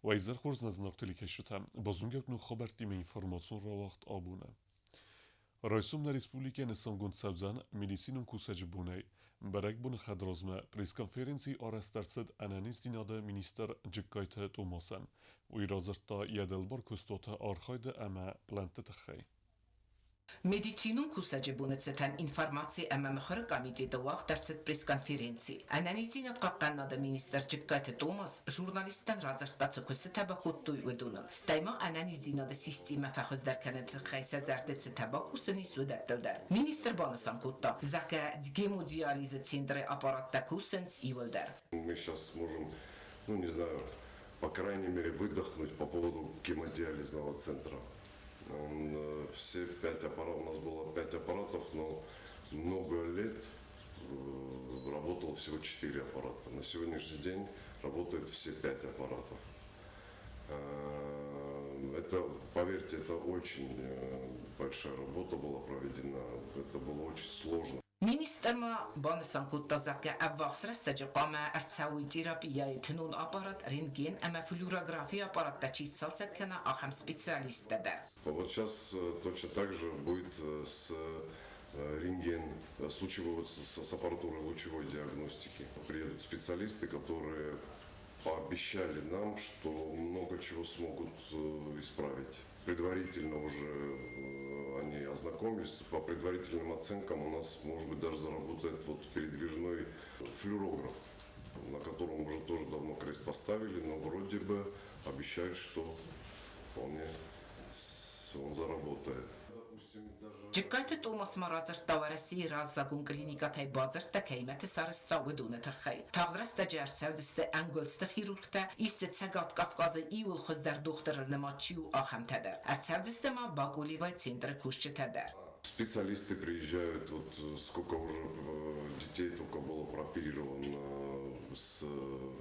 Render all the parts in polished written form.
Уӕ изӕр хорз нӕ зынаргъ телекӕсджытӕ! Базонгӕ ног хабӕрттимӕ информацион рауагъд абоны. Райсом нӕ республикӕйы нысангонд цӕудзӕн медицинон кусӕджы бонӕй. Бӕрӕгбоны хӕдразмӕ пресс-конференци арӕзт ӕрцыд ӕнӕниздзинады министр Джыккайты Томасӕн. Уый радзырдта йӕ дӕлбар куыстуаты архайды ӕмӕ плӕнтты тыххӕй. Медицинон кусӕджы боны цытӕн информаци ӕмӕ мыхуыры комитеты уагъд ӕрцыд пресс-конференци. Ӕнӕниздзинад хъахъхъӕнынады министр Джыккайты Томас журналисттӕн радзырдта, цы куыстытӕ бакодтой, уыдоныл. Стӕй ма ӕнӕниздзинады системӕ фӕхуыздӕр кӕныны тыххӕй сӕ зӕрды цытӕ бакусын ис, уыдӕттыл дӕр. Министр банысан кодта, зӕгъгӕ, гемодиализы центры аппараттӕ кусынц иуылдӕр. Мы сейчас можем, ну не знаю, по крайней мере выдохнуть по поводу гемодиализного центра. Он, все пять аппаратов, у нас было пять аппаратов, но много лет работало всего четыре аппарата. На сегодняшний день работают все пять аппаратов. Это, поверьте, это очень большая работа была проведена, это было очень сложно. Министр ма банысан кодта, зӕгъгӕ, ӕввахс рӕстӕджы хъуамӕ ӕрцӕуой терапияйы тынон аппарат, рентген ӕмӕ флюорографийы аппараттӕ чи сцалцӕг кӕна, ахӕм специалисттӕ дӕр. Вот сейчас точно так же будет с рентген, с лучевой, с аппаратурой лучевой диагностики. Приедут специалисты, которые пообещали нам, что много чего смогут исправить. Предварительно уже они ознакомились. По предварительным оценкам у нас, может быть, даже заработает вот передвижной флюорограф, на котором уже тоже давно крест поставили, но вроде бы обещают, что вполне он заработает. Джыккайты Томас ма радзырдта Уӕрӕсейы раззагон клиникӕтӕй бадзырдтӕ кӕимӕты сарӕзта, уыдоны тыххӕй. Тагъд рӕстӕджы ӕрцӕудзысты ӕнгуылдзты хирургтӕ, исчи Цӕгат Кавказы иууыл хуыздӕр дохтырыл нымад чи у, ахӕмтӕ дӕр. Ӕрцӕудзысты ма Бакулевайы центры кусджытӕ дӕр. Специалисты приезжают, вот сколько уже детей только было прооперировано с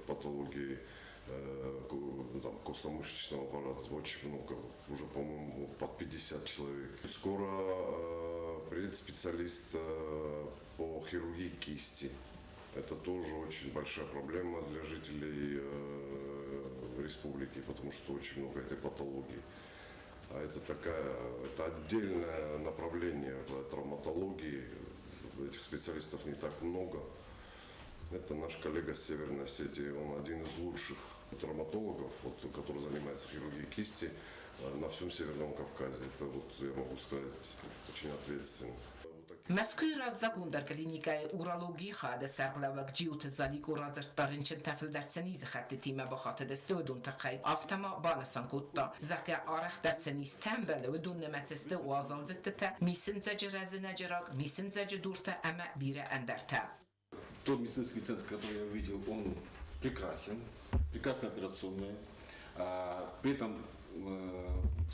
патологией там, костно-мышечного аппарата, очень много, уже, по-моему, под 50 человек. Скоро приедет специалист по хирургии кисти. Это тоже очень большая проблема для жителей республики, потому что очень много этой патологии. А это такая, это отдельное направление в травматологии. Этих специалистов не так много. Это наш коллега с Северной Осетии, он один из лучших травматологов, вот, который занимается хирургией кисти на всем Северном Кавказе. Это вот, я могу сказать, очень ответственно. Мӕскуыйы раззагондӕр клиникӕйы урологийы хайады сӕргълӕууӕг Джиоты Залико радзырдта рынчынтӕ фылдӕр цы низы хӕттытимӕ бахатыдысты, уыдон тыххӕй. Афтӕ ма банысан кодта, зӕгъгӕ, арӕхдӕр цы низтӕ ӕмбӕлы, уыдон нымӕцы сты уазалдзыдтытӕ, мисындзӕджы рӕзынӕджы рак, мисындзӕджы дуртӕ ӕмӕ бирӕ ӕндӕртӕ. Тот медицинский центр, который я увидел, он прекрасен, прекрасная операционная. При этом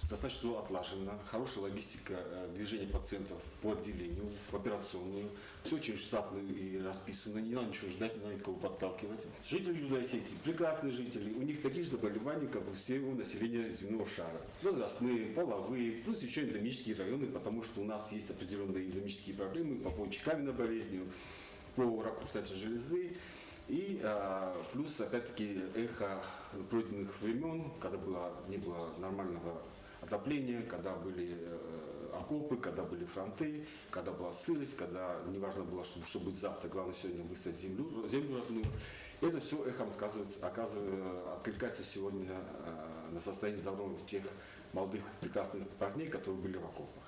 достаточно все отлажено, хорошая логистика движения пациентов по отделению, в операционную. Все очень штатно и расписано, не надо ничего ждать, не надо никого подталкивать. Жители Южной Осетии прекрасные жители, у них такие же заболевания, как у всего населения земного шара. Возрастные, половые, плюс еще эндемические районы, потому что у нас есть определенные эндемические проблемы по мочекаменной болезни, по раку предстательной железы. И плюс, опять-таки, эхо пройденных времен, когда не было нормального отопления, когда были окопы, когда были фронты, когда была сырость, когда не важно было, что будет завтра, главное сегодня выставить землю, землю родную. Это все эхом откликается сегодня на состояние здоровья тех молодых прекрасных парней, которые были в окопах.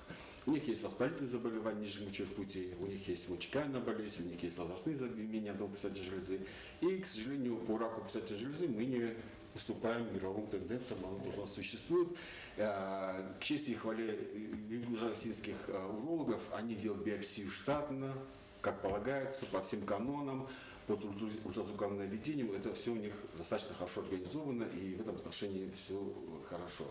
У них есть воспалительные заболевания нижних мочевых путей, у них есть мочекаменная болезнь, у них есть возрастные изменения одного предстательной железы. И, к сожалению, по раку предстательной железы мы не уступаем мировым тенденциям, оно тоже у нас существует. К чести и хвале южноосетинских урологов, они делают биопсию штатно, как полагается, по всем канонам, по ультразвуковому наведению. Это все у них достаточно хорошо организовано, и в этом отношении все хорошо.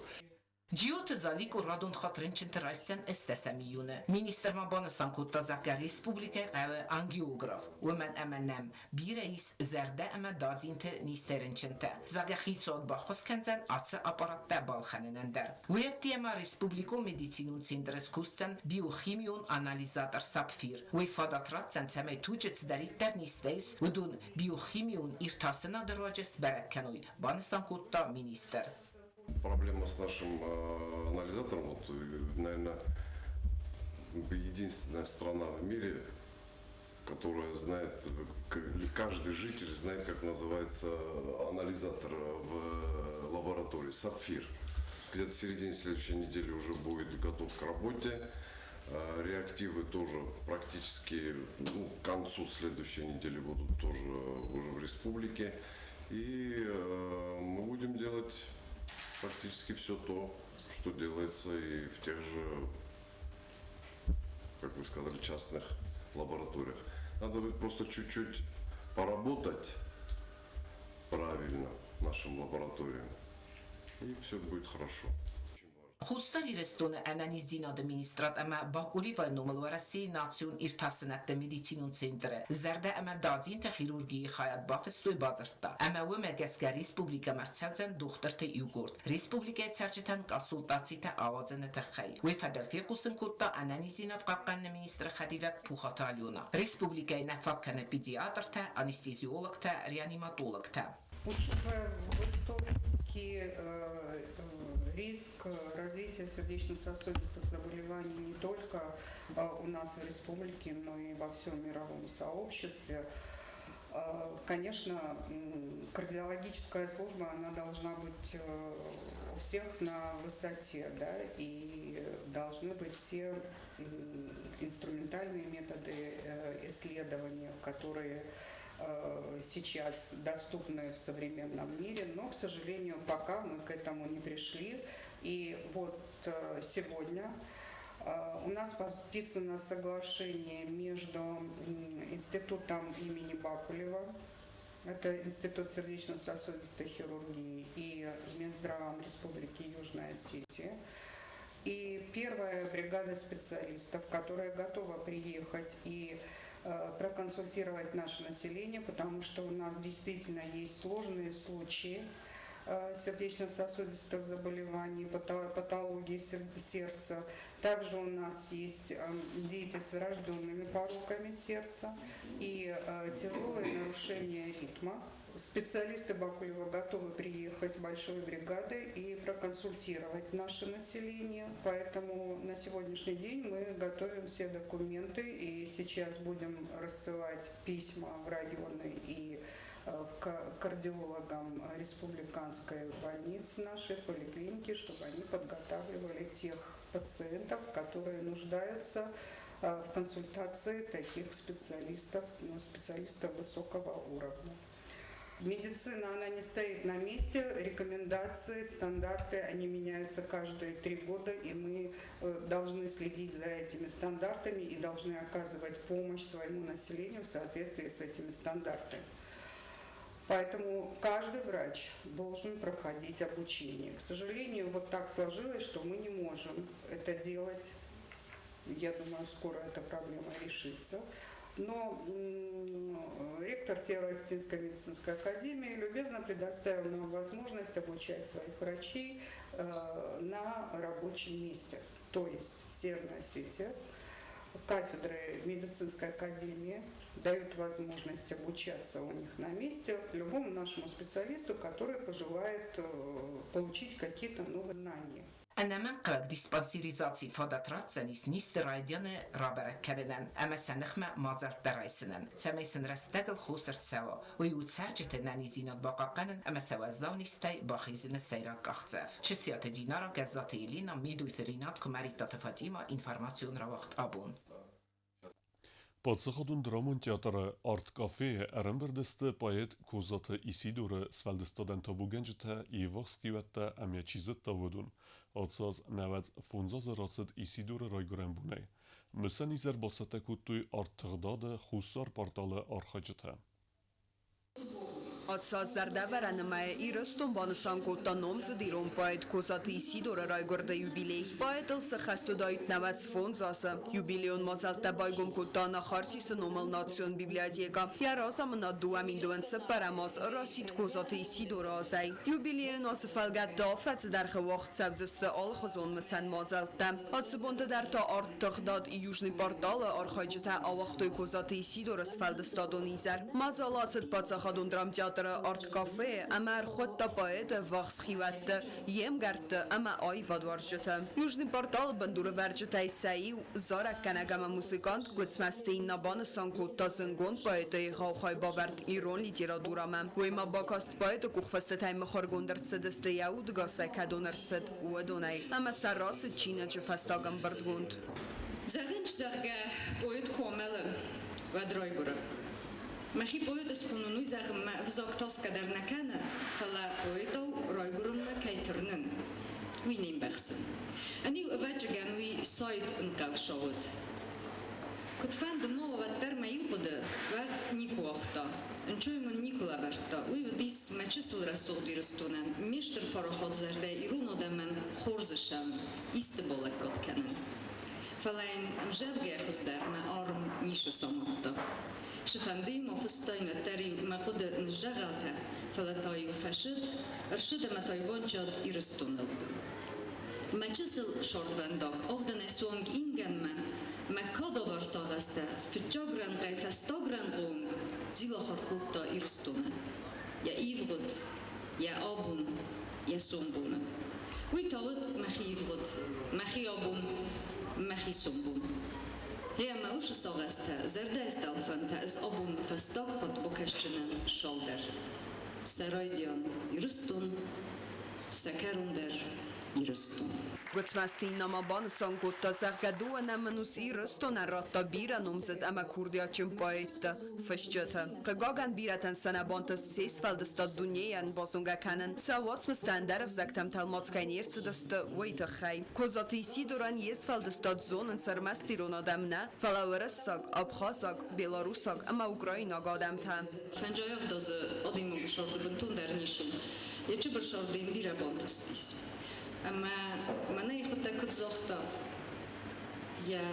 Джиоты Заликъо радон хатт рынчынты райсдзӕн 18 июны. Министр ма банысан кодта, зӕгъгӕ, республикӕйы хъӕуы ангиограф, уымӕн ӕмӕ нӕм бирӕ ис зӕрдӕ ӕмӕ дадзинты низтӕй рынчынтӕ. Зӕгъгӕ, хицауад баххуыс кӕндзӕн ацы аппараттӕ балхӕнынӕн дӕр. Уыйӕдты ма республикон медицинон центры скусдзӕн биохимион анализатор «Сапфир». Уый фадат ратдзӕн, цӕмӕй туджы цыдӕриддӕр низтӕ ис, уыдон биохимион иртасынады руаджы сбӕрӕг кӕной, банысан кодта министр. Проблема с нашим анализатором, вот, наверное, единственная страна в мире, которая знает, каждый житель знает, как называется анализатор в лаборатории, «Сапфир». Где-то в середине следующей недели уже будет готов к работе. Реактивы тоже практически, ну, к концу следующей недели будут тоже уже в республике. И мы будем делать практически все то, что делается и в тех же, как вы сказали, частных лабораториях. Надо будет просто чуть-чуть поработать правильно нашим лабораториям, и все будет хорошо. Хуссар Ирыстоны Ӕнӕниздзинады министрад ӕмӕ Бакулевайы номыл Уӕрӕсейы национ иртасынӕдты медицинон центры зӕрдӕ ӕмӕ дадзинты хирургийы хайад бафыстой бадзырдтӕ, ӕмӕ уымӕ гӕсгӕ республикӕмӕ ӕрцӕудзӕн дохтырты иугонд республикӕйы цӕрджытӕн консультацитӕ ауадзыны тыххӕй. Уый фӕдыл фехъусын кодта ӕнӕниздзинад хъахъхъӕныны министры хӕдивӕг Пухаты Алена. Республикӕйы нӕ фаг кӕны педиатртӕ, анестезиологтӕ, реаниматологтӕ. Учитывая высокий риск развития сердечно-сосудистых заболеваний не только у нас в республике, но и во всем мировом сообществе, конечно, кардиологическая служба, она должна быть у всех на высоте, да, и должны быть все инструментальные методы исследования, которые сейчас доступны в современном мире, но, к сожалению, пока мы к этому не пришли. И вот сегодня у нас подписано соглашение между институтом имени Бакулева, это Институт сердечно-сосудистой хирургии, и Минздравом Республики Южная Осетия. И первая бригада специалистов, которая готова приехать и проконсультировать наше население, потому что у нас действительно есть сложные случаи сердечно-сосудистых заболеваний, патологии сердца. Также у нас есть дети с врожденными пороками сердца и тяжелые нарушения ритма. Специалисты Бакулева готовы приехать большой бригадой и проконсультировать наше население. Поэтому на сегодняшний день мы готовим все документы и сейчас будем рассылать письма в районы и к кардиологам республиканской больницы нашей, поликлиники, чтобы они подготавливали тех пациентов, которые нуждаются в консультации таких специалистов, ну, специалистов высокого уровня. Медицина, она не стоит на месте, рекомендации, стандарты, они меняются каждые 3 года, и мы должны следить за этими стандартами и должны оказывать помощь своему населению в соответствии с этими стандартами. Поэтому каждый врач должен проходить обучение. К сожалению, вот так сложилось, что мы не можем это делать. Я думаю, скоро эта проблема решится. Но ректор Северо-Осетинской медицинской академии любезно предоставил нам возможность обучать своих врачей на рабочем месте. То есть Северная Осетия, кафедры медицинской академии дают возможность обучаться у них на месте любому нашему специалисту, который пожелает получить какие-то новые знания. Ӕнӕмӕнгхъӕуӕг диспансеризацийы фадат ратдзӕнис низты райдианы рабӕрӕг кӕнынӕн ӕмӕ сӕ ныхмӕ мадзӕлттӕ райсынӕн, цӕмӕй сын рӕстӕгыл хос ӕрцӕуа. Уый у цӕрджыты ӕнӕниздзинад бахъахъхъӕнын ӕмӕ сӕ уӕззау низтӕй бахизыны сӕйраг къахдзӕф. Чысиаты Динара, Гӕззаты Елена, Медойты Ринат, Куымӕридтаты Фатима, информацион рауагъд «Абон». Паддзахадон драмон театры арт-кафейы ӕрӕмбырд сты поэт Козаты Исидоры сфӕлдыстадӕн табугӕнджытӕ, йе ввахс хиуӕттӕ ӕмӕ чи зыдта, уыдон. Ацы аз 95 азы рацыд Исидоры райгуырӕн бонӕй. Мысӕн изӕр бацӕттӕ кодтой арт-тыгъдады Хуссар порталы архайджытӕ. Ацы аз Зӕрдӕвӕрӕны мӕйы Ирыстон банысан кодта номдзыд ирон поэт Козаты Исидоры райгуырды юбилей. Поэтыл сыххӕст уыдаид 95 азы. Юбилейон мадзӕлттӕ байгом кодта Анахарсисы номыл национ библиотекӕ. Йӕ разамынад 2024 аз расидт Козаты Исидоры азӕй. Юбилейон азы фӕлгӕтты афӕдзы дӕргъы уагъд цӕудзысты алыхуызон мысӕн мадзӕлттӕ. Ацы бонты дӕр та арт-тыгъдад Южный портал-ы архайджытӕ ауагътой Козаты Исидоры сфӕлдыстадон изӕр. Мадзал ацыд паддзахадон драмтеатры арт-кафейы ӕмӕ ӕрхуыдта поэты ӕввахс хиуӕтты, йе мгӕртты ӕмӕ аивадуарзджыты. Южный портал-ы бындурӕвӕрджытӕй сӕ иу, зарӕггӕнӕг ӕмӕ музыкант Гуыцмӕзты Инна банысан кодта зындгонд поэты егъау хайбавӕрд ирон литературӕмӕ. Уый ма бакаст поэты къухфыстытӕй мыхуыргонд ӕрцыдысты йӕ удыгасӕй кӕдон ӕрцыд, уыдонӕй, ӕмӕ сӕ рацыд чиныджы фӕстаг ӕмбырдгонд. Зӕгъынц, зӕгъгӕ, поэт куы амӕлы, уӕд райгуыры. Мӕхи поэт схонын уый зӕгъынмӕ ӕвзаг тасгӕ дӕр нӕ кӕны, фӕлӕ поэтау райгуырынмӕ кӕй тырнын, уый не мбӕхсын. Ӕниу, ӕвӕццӕгӕн, уый сайд ӕнхъӕлсау уыд. Куыдфӕнды ма уӕддӕр мӕ иу хъуыды уӕгъд никуы уагъта, ӕнцой мын никуы лӕвӕрдта. Уый уыдис мӕ чысыл рӕсугъд Ирыстонӕн, ме стыр парахат зӕрдӕ ирон адӕмӕн хорз ссӕуын, исты балӕггад кӕнын. Фӕлӕ йын ӕмзӕвгӕ хуыздӕр мӕ арм ницы самадта. Цыфӕнды-иу ма фыстаин, уӕддӕр-иу мӕ хъуыды ныззӕгъӕлтӕ, фӕлӕ та-иу фӕсыд, ӕрсыд ӕмӕ та-иу банчад Ирыстоныл. Мӕ чысыл сӕрдвӕндаг авдӕнӕй суанг ингӕнмӕ, мӕ кадавар сагъӕстӕ фыццаг рӕнхъӕй фӕстаг рӕнхъы онг зилахар кодта Ирыстоны. Йӕ ивгъуыд, йӕ абон, йӕ сомбоны. Уый та уыд мӕхи ивгъуыд, мӕхи абон, мӕхи сомбон. Гъе ӕмӕ уыцы сагъӕстӕ, зӕрдӕйы стъӕлфӕнтӕ ӕз абон фӕстаг хатт бакӕсдзынӕн салдӕр. Сӕ райдиан Ирыстон, сӕ кӕрон дӕр Ирыстон. Гуыцмӕзты Инна ма банысан кодта, зӕгъгӕ, дыууӕ ӕнус Ирыстонӕн радта бирӕ номдзыд ӕмӕ курдиатджын поэттӕ, фысджытӕ. Хъыгагӕн, бирӕтӕн сӕ нӕ бантыст се сфӕлдыстад дунейӕн базонгӕ кӕнын, сӕ уацмыстӕ ӕндӕр ӕвзӕгтӕм тӕлмац кӕй не рцыдысты, уый тыххӕй. Козаты Исидорӕн йе сфӕлдыстад зонынц ӕрмӕст ирон адӕм нӕ, фӕлӕ уырыссаг, абхазаг, белорусаг ӕмӕ украинаг адӕмтӕ. Фӕнджай ӕвдадзы адӕймаджы сӕрды бынтондӕр нисы. Йӕ чыбыр сӕрды йын бирӕ бантыстис. Ӕмӕ мӕнӕ йӕхуыдтӕг куыд загъта, йӕ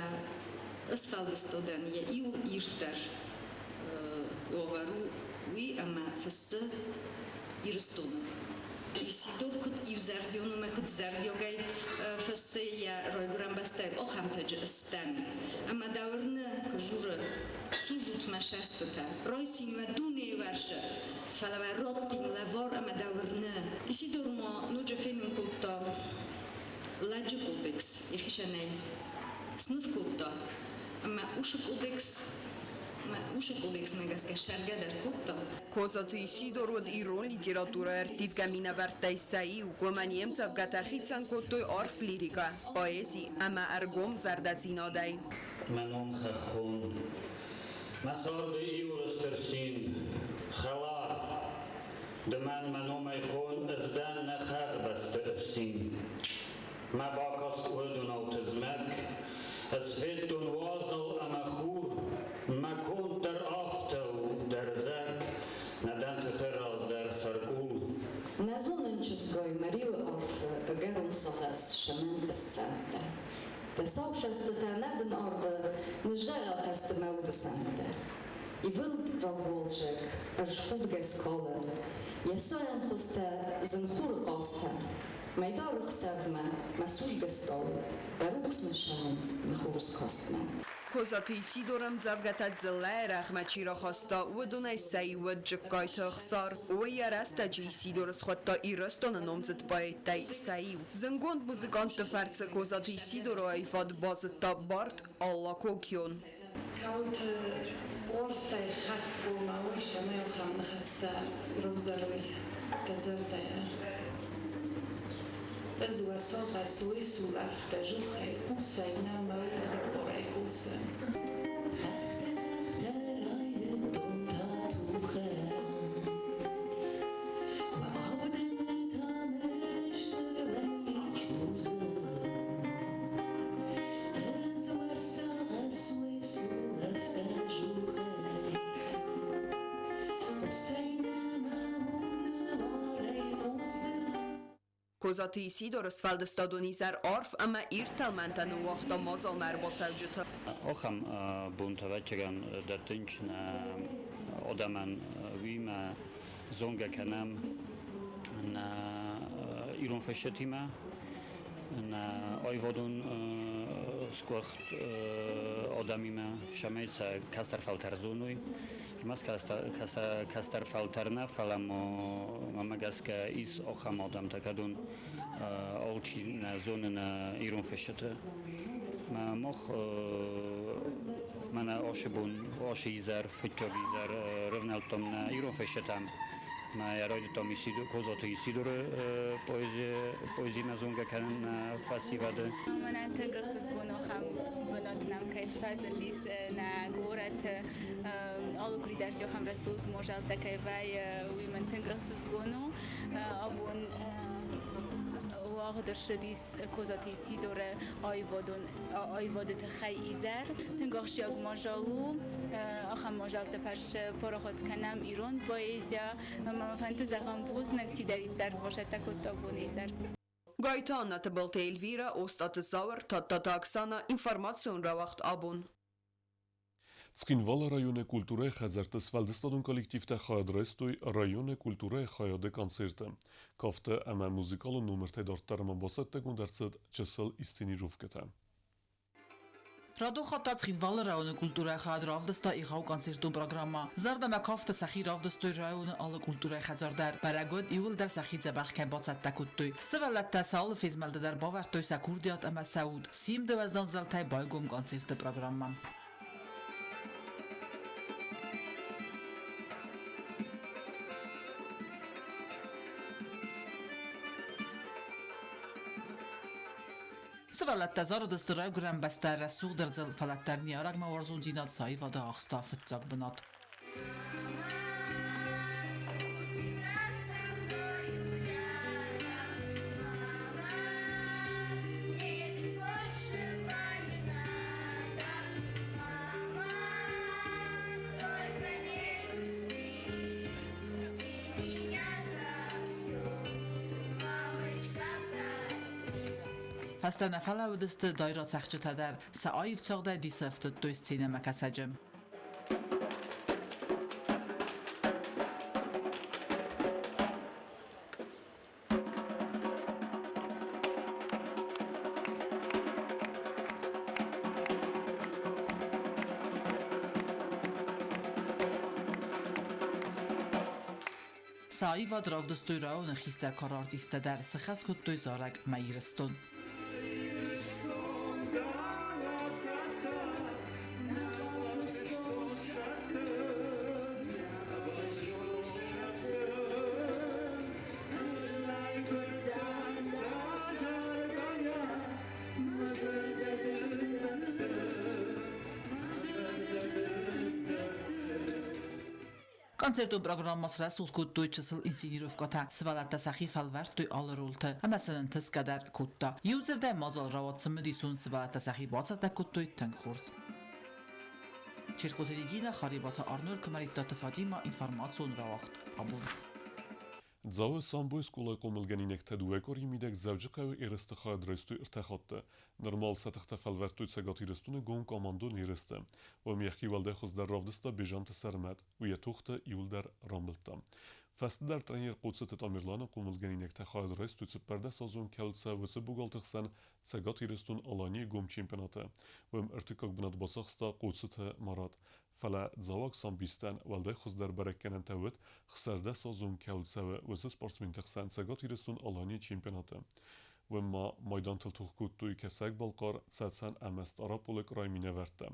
сфӕлдыстадӕн йӕ иуыл ирддӕр уавӕр у уый, ӕмӕ фыссы Ирыстоны. Исидор куыд иузӕрдион ӕмӕ куыд зӕрдиагӕй фыссы йӕ райгуырӕн бӕстӕйыл, ахӕмтӕджы стӕм. Ӕмӕ дӕ уырны, журы, сужут мӕ сӕстытӕ, райсин уӕ дунейы вӕрсы, фӕлӕ уӕ раттин лӕвар ӕмӕ дӕ уырны. Исидор ма ноджы фенын кодта лӕджы кодекс йӕхицӕнӕй сныв кодта, ӕмӕ уыцы кодекс уыцы кодексмӕ гӕсгӕ сӕргӕ дӕр кодта. Козаты Исидор уыд ирон литературӕйы ӕрттивгӕ минӕвӕрттӕй сӕ иу, уымӕн йе мдзӕвгӕтӕ хицӕн кодтой арф лирикӕ, поэзи ӕмӕ ӕргом зӕрдӕдзинадӕй. Мӕ ном хӕххон, мӕ царды иуыл стыр цин, хӕлар. Ды мӕн мӕ номӕй хон, ӕз дӕн нӕ хӕхбӕсты ӕфсин. Мӕ бакаст уӕдонау тызмӕг, ӕз федтон уазал ӕмӕ хур, мӕ конд дӕр афтӕ у, дӕрзӕг, нӕ дӕн тыхы раздӕр сӕркъул. Нӕ зонын чызгай мӕ риуы арфы ӕгӕрон сагъӕс сӕмӕн ысцӕндтӕ. Дӕ сау сӕстытӕ нӕ бын арвы ныззӕгъӕлтӕ сты мӕ уды сӕнттӕ. Ивылд рагуалзӕг ӕрсхудгӕ скалы, йӕ сайӕн хуызтӕ зын хуры хъазтӕ. Мӕйдары хсӕвмӕ мӕ судзгӕ стъалы, дӕ рухсмӕ сӕнын мӕ хурыскастмӕ. Козаты Исидор ӕмдзӕвгӕтӕ дзыллӕйы рӕгъмӕ чи рахаста, уыдонӕй сӕ иу уыд Джыккайты Ӕхсар. Уый йӕ рӕстӕджы Исидоры схуыдта Ирыстоны номдзыд поэттӕй сӕ иу. Зындгонд музыкантты фӕрцы Козаты Исидоры аивад базыдта Барт Алла Кокион. Кӕуылты уорстӕй хӕстгомау ис ӕмӕ ахӕм ныхӕстӕ равзаруй дӕ зӕрдӕйӕ. Ӕз уӕ сагъӕс уый сулӕфтӕ зухӕй хъусай нӕ мӕ уд мӕ буарӕй хъусы. Хӕхтӕ, хӕхтӕ райдыдтон та тухӕн, Мӕ авдӕны та ме стыр бӕллиц узы. Ӕз уӕ сагъӕс уый сулӕфтӕ зухӕй, Хъусай нӕ мӕ Козаты Исидоры сфӕлдыстадон изӕр арф ӕмӕ ирд тӕлмӕнтӕ ныууагъта мадзалмӕ ӕрбацӕуджыты. Ахӕм бонтӕ, ӕвӕццӕгӕн, дӕттынц нӕ адӕмӕн, уыимӕ зонгӕ кӕнӕм нӕ ирон фысджытимӕ, нӕ аивадон сгуыхт адӕмимӕ, цӕмӕй сӕ кӕстӕр фӕлтӕр зоной. Ӕрмӕст кӕстӕр фӕлтӕр нӕ, фӕлӕ ма мӕмӕ гӕсгӕ ис ахӕм адӕмтӕ, кӕдон алчи нӕ зоны нӕ ирон фысджыты. Мах мӕнӕ ацы бон, ацы изӕр, фыццаг изӕр рывнӕлдтам нӕ ирон фысджытӕм. Мӕ райдыдтам Козаты Исидоры поэзимӕ зонгӕ кӕнын нӕ фӕсивӕды. Мӕнӕн тынг ӕхсызгон ахӕм бынат нӕм кӕй фӕзындис нӕ горӕты. Алы къуыри дӕр ахӕм рӕсугъд мадзӕлттӕ кӕй вӕййы, уый мын тынг ӕхсызгон у. Абон уагъд ӕрцыдис Козаты Исидоры аивады тыххӕй изӕр. Тынг ахсджиаг мадзал у. Ахӕм мадзӕлтты фӕрцы парахат кӕнӕм ирон поэзия. Ӕмӕ фӕнды зӕгъӕм бузныг, чидӕриддӕр бацӕттӕ кодта абоны изӕр. Гайты Анна, Тыбылты Эльвира, Остъаты Зауыр, Тадтаты Оксана, информацион рауагъд «Абон». Цхинвалы районы культурӕйы хӕдзӕртты сфӕлдыстадон коллективтӕ хайад райстой районы культурӕйы хайады концерты. Кафты ӕмӕ музыкалон номыртӕй дарддӕр ма бацӕттӕгонд ӕрцыд чысыл инсценировкӕтӕ. Радон хатт та Цхинвалы районы культурӕйы хайад равдыста егъау концертон программӕ. Зӕрдӕмӕ кафты сӕхи равдыстой районы алы культурӕйы хӕдзар дӕр. Бӕрӕг уыд, иууылдӕр сӕхи дзӕбӕх кӕй бацӕттӕ кодтой. Сывӕллӕттӕ сӕ алы фезмӕлды дӕр бавӕрдтой сӕ курдиат ӕмӕ сӕ уд. Симды уӕздан зӕлтӕй байгом концерты программӕ. Сывӕллӕттӕ зарыдысты райгуырӕн бӕстӕ рӕсугъд ӕрдзыл, фӕлӕ ниарӕгмӕ уарзондзинад сӕ аивады ахста фыццаг бынат. Фӕстӕ нӕ фӕлӕууыдысты дайрацӕгъдджытӕ дӕр, сӕ аив цагъдӕй дисы ӕфтыдтой сценӕмӕкӕсӕджы. Сӕ аивад равдыстой районы хистӕр кары артисттӕ дӕр, сыхӕс кодтой зарӕг «Мӕ Ирыстон». Концертон программӕ срӕсугъд кодтой чысыл инсценировкӕтӕ, сывӕллӕттӕ сӕхи фӕлвӕрдтой алы ролты ӕмӕ сын ӕнтысгӕ дӕр кодта. Иудзырдӕй мадзал рауад цымыдисон, сывӕллӕттӕ сӕхи бацӕттӕ кодтой тынг хорз. Чертхъоты Регинӕ, Харебаты Арнольд, Куымӕридтаты Фатимӕ, информацион рауагъд «Абон». Дзауы самбойы скъолайы хъомылгӕнинӕгтӕ дыууӕ къуырийы мидӕг Дзӕуджыхъӕуы ерысты хайад райстой ӕртӕ хатты. Нырма сӕ тыхтӕ фӕлвӕрдтой Цӕгат Ирыстоны гом командон ерысты. Уым йӕхи уӕлдай хуыздӕр равдыста Бежанты Сӕрмӕт, уый йӕ тохты иуылдӕр рамбылдта. Фӕстӕдӕр тренер Хъоцыты Тамерланы хъомылгӕнинӕгтӕ хайад райстой 14-азон кӕлцӕ уыцы богалты хсӕн Цӕгат Ирыстон-Аланийы гом чемпионаты. Уым ӕртыккаг бынат бацахста Хъоцыты Марат. Фӕлӕ дзауаг самбисттӕн уӕлдай хуыздӕр бӕрӕггӕнӕнтӕ уыд, 16-азон кӕуыл цӕуы, уыцы спортсменты хсӕн Цӕгат Ирыстон-Аланийы чемпионаты. Уым ма майдантыл тох кодтой Кӕсӕг-Балхъар, Цӕцӕн ӕмӕ Стъараполы крайы минӕвӕрттӕ.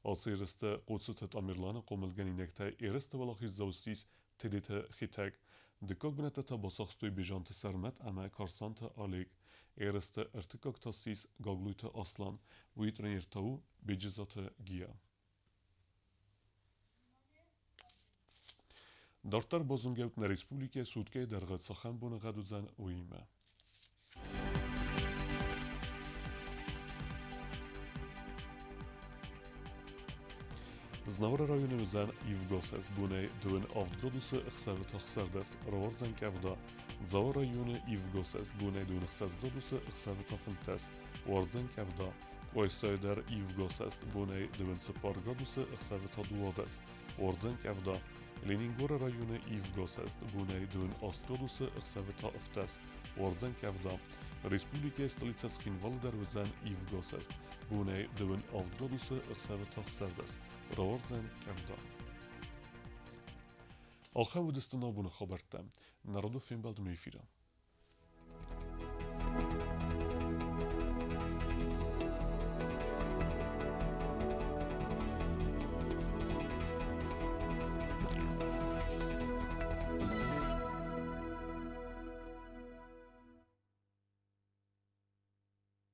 Ацы ерысты Хъоцыты Тамерланы хъомылгӕнинӕгтӕй ерысты уӕлахиздзау ссис Тедеты Хетӕг. Дыккаг бынӕттӕ та бацахстой Бежанты Сӕрмӕт ӕмӕ Карсанты Олег. Ерысты ӕртыккаг та ссис Гаглойты Аслан, уый тренер та у Беджызаты Гия. Дарддӕр базонгӕут нӕ республикӕйы суткӕйы дӕргъы цахӕм боныгъӕд уыдзӕн, уыимӕ. Знауыры районы уыдзӕн ивгӕ бонӕй 27 градусы, ӕхсӕвы та 16, рауардзӕн къӕвда. Дзауы районы ивгӕсӕст, бонӕй 26 градусы, ӕхсӕвы та 15. Уардзӕн къӕвда. Къуайсайы дӕр ивгӕсӕст, бонӕй 24 градусы, ӕхсӕвы та 12. Уардзӕн къӕвда. Ленингоры районы ивгӕсӕст, бонӕй 28 градусы, ӕхсӕвы та 15. Уардзӕн къӕвда. Республикӕйы столицӕ Цхинвалы дӕр уыдзӕн ивгӕсӕст, бонӕй 27 градусы, ӕхсӕвы та 16. Рауардзӕн къӕвда. Ахӕм уыдысты нӕ абоны хабӕрттӕ. Народы фембӕлд эфиры.